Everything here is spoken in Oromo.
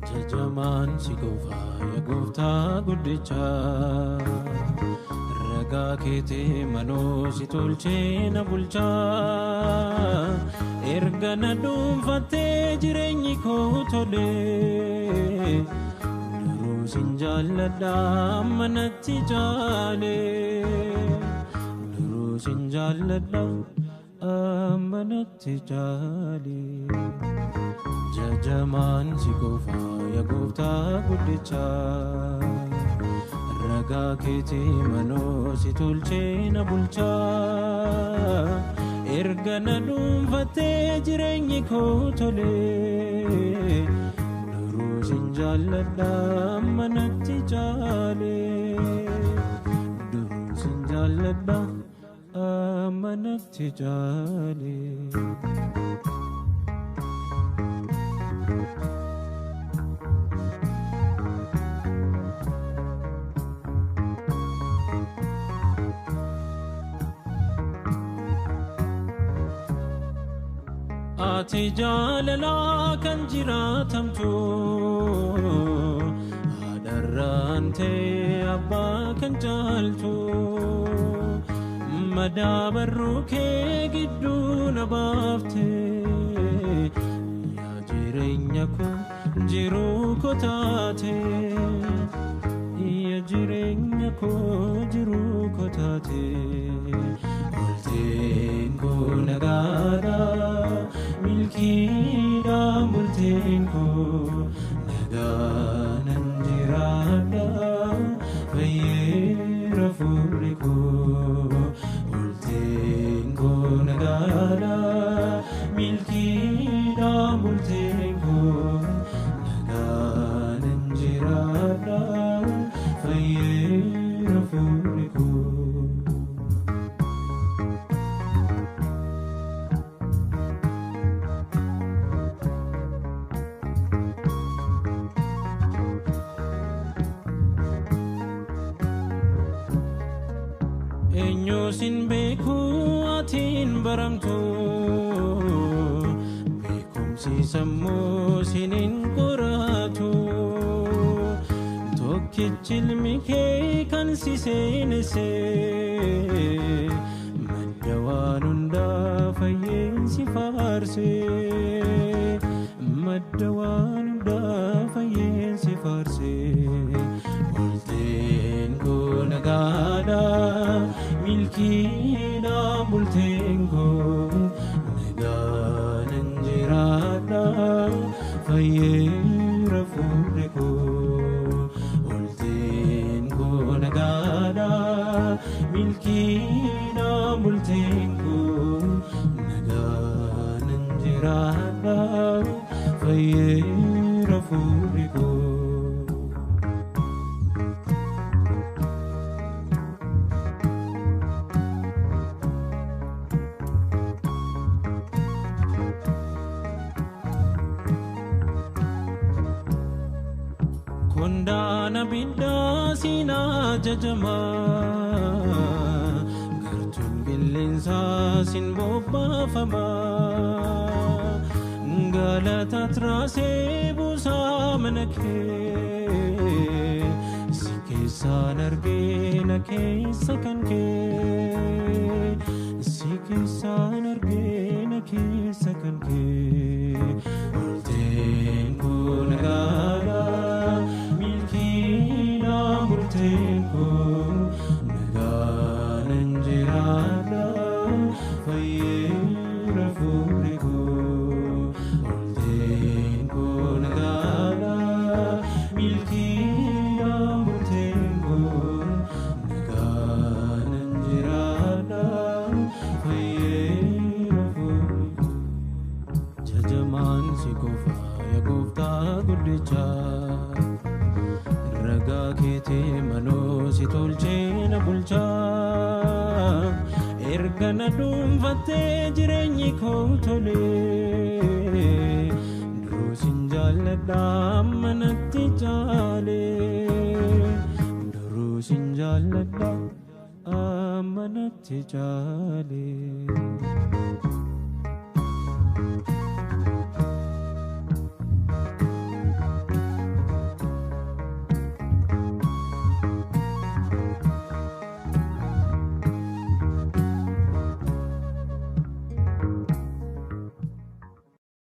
Jajamaan si qofaa yaa gooftaa guddichaa ragaa keetii manoo si tolchee na bulchaa erga na dhuunfattee jireenyi koo tolee duruu sin jaalladha amma natti jaalee duruu sin jaalladha amma natti jaalee. Jajamaan si qofaa yaa gooftaa guddichaa ragaa keetii manoo si tolchee na bulchaa erga na dhuunfattee jireenyi koo tolee duruu sin jaalladha amma natti jaalee duruu sin jaalladha amma natti jaalee. Ati jaalalaa kan jiraatamtu haadharraan ta'e abbaa kan caaltu madaa barruu kee gidduu na baafte yaa jireenya koo jiruu koo taate yaa jireenya koo jiruu koo taate bulteen koo nagaadha. Milkiidha bulteen koo nagaanan jiraadha fayyeera fuulli koo bulteen koo nagaadha milkiidha bulteen koo nagaanan jiraadha fayyeera fuulli koo. Eenyu sin beeku atiin baramtu beekumsi sammuu sinin qoratu tokkichi ilmi kee kan si seenesse madda waan hundaa fayyeen si faarse madda waan hundaa fayyeen si faarse bulteen koo nagaadha. Milkiidha bulteen koo nagaanan jiraadha fayyeera fuulli koo bulteen koo nagaadha milkiidha bulteen koo nagaanan jiraadha fayyeera fuulli koo. Kondaana biddaa siinaa jajamaa gartuun qilleensaa siin bobbaafamaa galata tiraasee buusaa mana kee si keessaan argee na keessa kan kee si keessaan argee na keessa kan kee bulteen koo nagaadha. Milkiidha bulteen koo nagaanan jiraadha fayyeera fuulli koo bulteen koo nagaadha milkiidha bulteen koo nagaanan jiraadha fayyeera fuulli koo. Jajamaan si qofaa yaa gooftaa guddichaa ragaa keetii manoo si tolchee na bulchaa erga na dhuunfattee jireenyi koo tolee duruu sin jaalladha amma natti jaalee duruu sin jaalladha amma natti caale.